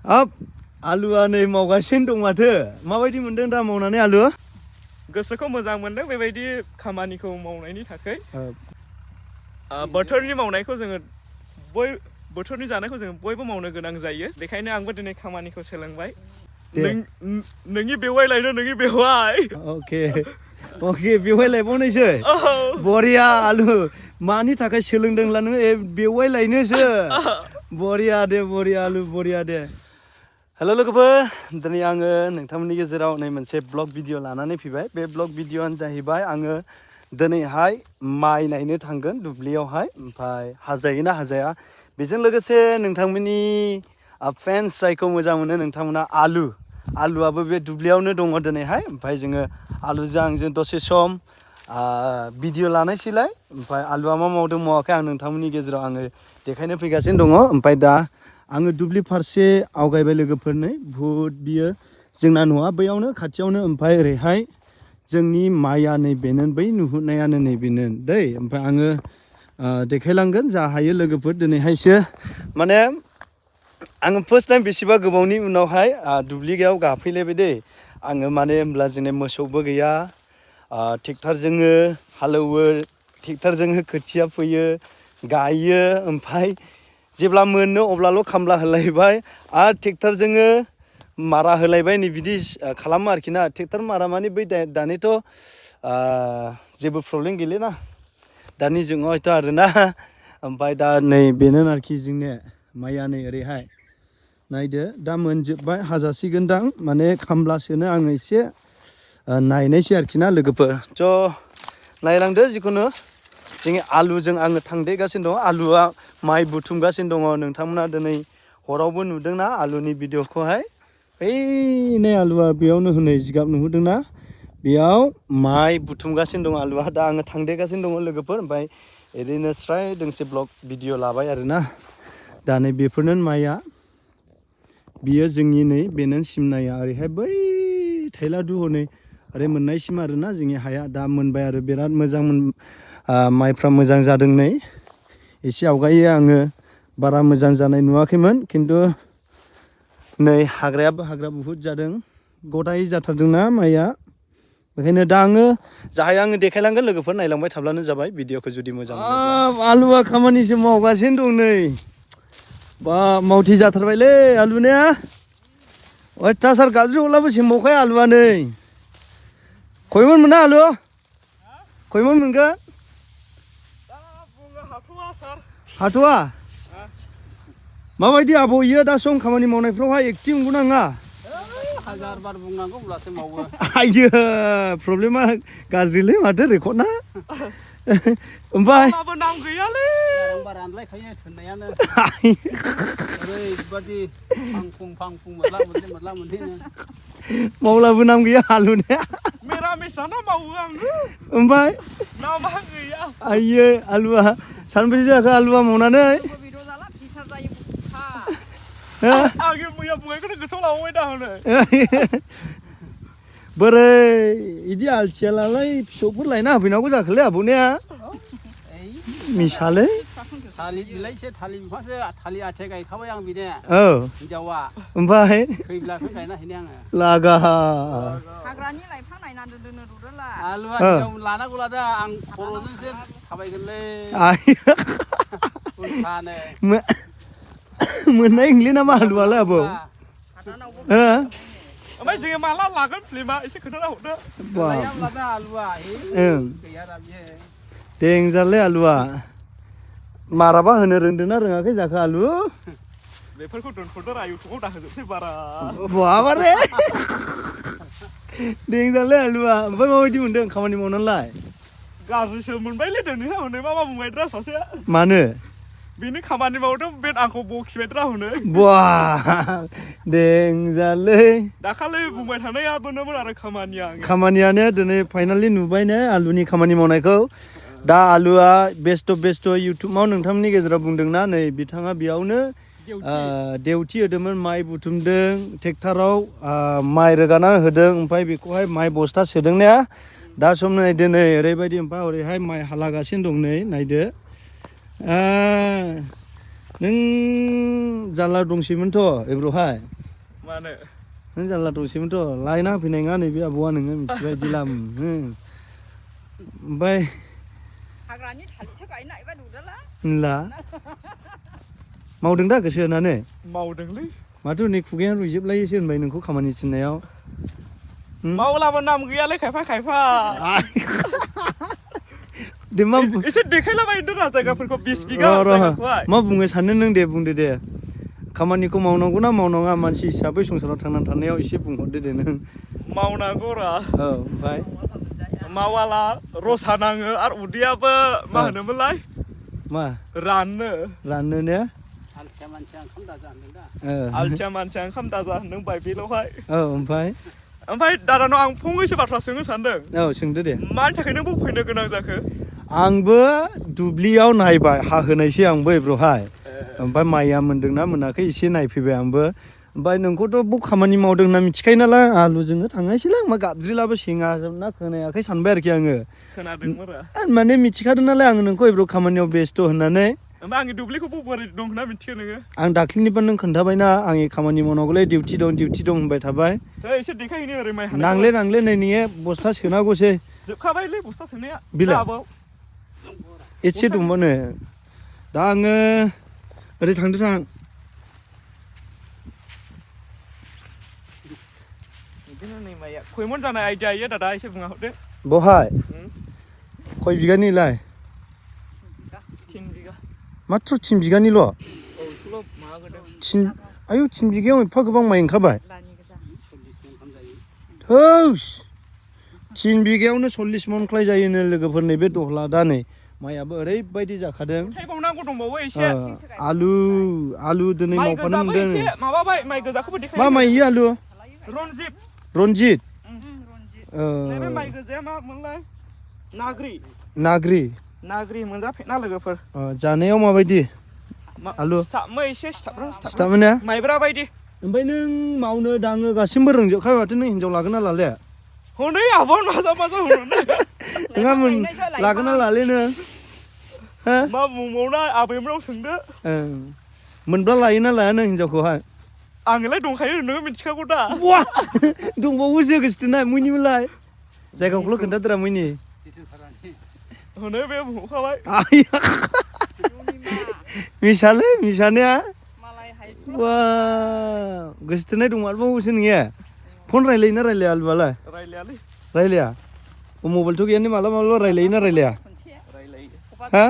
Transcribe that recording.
हाब आलुआ नै मावगासिनो दं माथो माबायदि मोनदों दा मावनानै आलु गोसोखौ मोजां मोनदों बेबायदि खामानिखौ मावनायनि थाखाय बोथोरनि मावनायखौ जोङो बोथोरनि जानायखौ जोङो बयबो मावनो गोनां जायो बेखायनो आंबो दिनै खामानिखौ सोलोंबाय नोंनि बेवाइ लायनो नोंनि बेवाइ अके बेवाइ लायबावनोसै बरिया आलु मानि थाखाय सोलोंदोंला नोङो बेवाइ लायनोसो बरिया दे बरिया आलु बरिया दे हेल' लोगोफोर दिनै आङो नोंथांमोननि गेजेराव नै मोनसे ब्लग भिडिअ लानानै फैबाय बे ब्लग भिडिअआनो जाहैबाय आङो दिनैहाय माइ नायनो थांगोन दुब्लियावहाय ओमफ्राय हाजायोना हाजाया बेजों लोगोसे नोंथांमोननि फ्रेन्ड्स जायखौ मोजां मोनो नोंथांमोना आलुआबो बे दुब्लियावनो दङ दिनैहाय ओमफ्राय जोङो आलुजों आंजों दसे सम भिडिअ लानायसैलाय ओमफ्राय आलुआ मा मावदों मावाखै आं नोंथांमोननि गेजेराव आङो देखायनो फैगासिनो दङ ओमफ्राय दा आङो दुब्लि फारसे आवगायबाय लोगोफोरनो बुहुद बियो जोंना न'आ बैयावनो खाथियावनो ओमफ्राय ओरैहाय जोंनि माइया नैबेनो बै नुहुरनायानो नैबेनो दै ओमफ्राय आङो देखायलांगोन जा हायो लोगोफोर दिनैहायसो माने आङो फार्स्ट टाइम बेसेबा गोबावनि उनावहाय दुब्लियाव गाफैलायबाय दै आङो माने होमब्ला जोंने मोसौबो गैया ट्रेक्टरजोंनो हालेवो ट्रेक्टरजोंनो खोथिया फोयो गायो ओमफ्राय जेब्ला मोनो अब्लाल' खामला होलायबाय आरो ट्रेक्टरजोंनो मारा होलायबाय नै बिदि खालामो आरोखि ना ट्रेक्टर मारा माने बै दानिथ' जेबो प्रब्लेम गैलिया दानि जुगावहायथ' आरोना ओमफ्राय दा नै बेनो आरोखि जोंने माइया नै ओरैहाय नायदो दा मोनजोब्बाय हाजासिगोनदां माने खामलासोनो आङो एसे नायनायसै आरोखि ना लोगोफोर थ' नायलांदो जिखुनु जोंनि आलुजों आङो थांदेगासिनो दङ आलुआ माइ बुथुमगासिनो दङ नोंथांमोना दिनै हरावबो नुदोंना आलुनि भिडिअखौहाय नै आलुआ बेयावनो हनै जिगाब नुहुरदोंना बेयाव माइ बुथुमगासिनो दं आलुआ दा आङो थांदेगासिनो दङ लोगोफोर ओमफ्राय ओरैनो स्राय दोंसे ब्लग भिडिअ लाबाय आरोना दा नै बेफोरनो माइया बियो जोंनि नै बेनो सिमनाया ओरैहाय बै थायलादु हनै ओरै मोननायसिम आरोना जोंनि हाया दा मोनबाय आरो बिराद मोजां माइफ्रा मोजां जादों नै एसे आवगायो आङो बारा मोजां जानाय नुवाखैमोन खिन्थु नै हाग्रायाबो हाग्रा बुहुद जादों गदाय जाथारदोंना माइया बेखायनो दा आङो जाहाय आङो देखायलांगोन लोगोफोर नायलांबाय थाब्लानो जाबाय भिडिअखौ जुदि मोजां मोनोब्ला आलुआ खामानिसो मावगासिनो दं नै बा मावथि जाथारबायलै आलुनिया अयथासार गाज्रि अब्लाबो सोंबावखाय आलुआ नै खयमन मोना आलु खयमन मोनगोन हाथ'वा माबायदि आब' इयो दा सम खामानि मावनायफ्रावहाय एक्टिभ नंगौना नङा हाजार बार बुंनांगौ अब्लासो मावो आइयो प्रब्लेमा गाज्रिलै माथो रेकर्डना ओमफ्राय नाम गैयालै बारा आनलायखायो थोननायानो ओरैबादि फांफुं मोनला मोनथेनो मावलाबो नाम गैया आलुनिया मिरामिसाना मावो आङो ओमफ्राय नामा गैया आइयो आलुआ सानबेसे जाखो आलुआ मावनानै आङो मैया बुंनायखौनो गोसोआव लाबाय दा हनै बोरै बिदि आलथियालाय फिसौफोर लायना होफैनांगौ जाखोलै आब'निया मिसालै थालिर बिलाइसो थालिर बिफांसो थालिर आथिया गायखाबाय आं बिनो हिनजावा ओमफ्राय फैब्लाखौ गायना हैनो आङो लागा हाग्रानि लाइफां नायनानै दोननो रुदोला आलुआ हिनजाव लानांगौ लादा आं खर'जोंसो थाबायगोनलै उल्थानो मोननाय नंले नामा आलुआलाय आबौ ओमफ्राय जोङो माला लागोन फिल्मा एसे खोन्थाना हरदो लादा आलुआ गैया दा बियो देंजारलै आलुआ माराबा होनो रोंदोंना रोङाखै जाखो आलु बेफोरखौ दोनथ'दो रा इउटुबाव दाहोजोबसै बारा बाबारे देंजारलै आलुआ ओमफ्राय माबायदि मोनदों खामानि मावनानैलाय गाज्रिसो मोनबायलै दिनैहा हनै मा बुंबायद्रा सासे मानो बेनि खामानि मावदों बे आंखौ बखिबायद्रा हनै बा देंजारलै दाखालि बुंबाय थानायाबोनोमोन आरो खामानियानो दिनै फाइनालि नुबाय ने आलुनि खामानि मावनायखौ दा आलुआ बेस्थ' इउटुबाव नोंथांमोननि गेजेराव बुंदोंना नै बिथाङा बेयावनो देउथि होदोंमोन माइ बुथुमदों ट्रेक्टराव माइ रोगाना होदों ओमफ्राय बेखौहाय माइ बस्था सोदों ने दा सम नायदो नै ओरैबायदि ओमफ्राय ओरैहाय माइ हालागासिनो दं नै नायदो नों जारला दंसैमोनथ' एब्र'हाय मानो नों जानला दसेमोनथ' लायना होफैनाय नङा नैबे आबौआ नोङो मिथिबाय दिलाम ओमफ्राय हाग्रानि थालिरसो गायनो नागिरबा नुदोला ला मावदों दा गोसो होनानै मावदोंलै माथो नै खुगाया रुइजोबलायोसो होनबाय नोंखौ खामानि थिननायाव मावलाबो नाम गैयालै खायफा खायफा दे मा एसे देखायलाबायदो ना जायगाफोरखौ 20 बिगा र' जायगाखौहाय मा बुंनो सानो नों दे बुंदो दे खामानिखौ मावनांगौ ना मावनाङा मानसि हिसाबै संसाराव थांनानै थानायाव एसे बुंहरदो दे नों मावनांगौ रा औ ओमफ्राय मावाला रसा नाङो आरो उदैयाबो मा होनोमोनलाय मा राननो ने आलथिया मानसिया ओंखाम दाजा होनदों दा आलथिया मानसिया ओंखाम दाजा होनदों बाइबेलावहाय औ ओमफ्राय दादानाव आं फंनैसो बाथ्रा सोंनो सानदों औ सोंदो दे मानि थाखाय नों फैनो गोनां जाखो आंबो दुब्लियाव नायबाय हाहोनायसै आंबो एब्र'हाय ओमफ्राय माइया मोनदोंना मोनाखै एसे नायफैबाय आंबो ओमफ्राय नोंखौथ' बाव खामानि मावदों होनना मिथिखायो नालाय आलुजोंनो थांनायसैलां मा गाबज्रिलाबो सेङाजोबना खोनायाखै सानबाय आरोखि आङो खोनादोंमोन माने मिथिखादों नालाय आङो नोंखौ एब्र' खामानियाव बेस्थ' होननानै ओमफ्राय आंनि दुब्लिखौ बोरै दं होनना मिथियो नोङो आं दाख्लिनिफ्राय नों खोन्थाबायना आंनि खामानि मावनांगौलै डिउटि दं होनबाय थाबाय एसे देखायहैनो ओरै माइ हानाय नांले नै नोङो बस्था सोनांगौसै जोबखाबायलै बस्था सोनाया बिलाय एसे दंबावनो दा आङो ओरै थांदो थां बिदिनो नै माइया खयमन जानाय आइडिया इयो दादा एसे बुंना हरदो बहाय खय बिगानिलाय 3 बिगा माथ्र 3 बिगानिल' आयु 3 बिगायाव एफा गोबां माइ ओंखारबाय थौस 3 बिगायावनो 40 मनख्लाय जायोनो लोगोफोर नैबे दहला दा नै माइयाबो ओरैबायदि जाखादों थाइबावनांगौ दंबावो एसे आलु दिनै मावफानो मोनदों माबाबाय माइ गोजाखौबो देखाय मा माइ इयो आलु रनजित नैबे माइ गोजाया मा मोनलाय नाग्रि मोनजाफेरना लोगोफोर जानायाव माबायदि आलु एसे सिथाबो ने माइब्रा बायदि ओमफ्राय नों मावनो दाङो गासिबो रोंजोबखाय माथो नों हिनजाव लागोन ना लाले हनै आबाद माजा होनो नोंहा लागोन ना लाले नों मा बुंबावना आबैमोनाव सोंदो मोनब्ला लायो ना लाया नों हिनजावखौहाय आंलाय दंखायो नोङो मिथिखागौ दा दंबावोसो गोसोथोनाय मैनिमोनलाय जायगाखौल' खोन्थादोरा मैनि हनै बे बुंखाबाय मिसानाया वा गोसोथोनाय दं मारबावोसो नोङो फन रायलायो ना रायलाया आलुआलाय रायलाया मबाइलथ' गैयानो मालाबा रायलायो ना रायलाया हा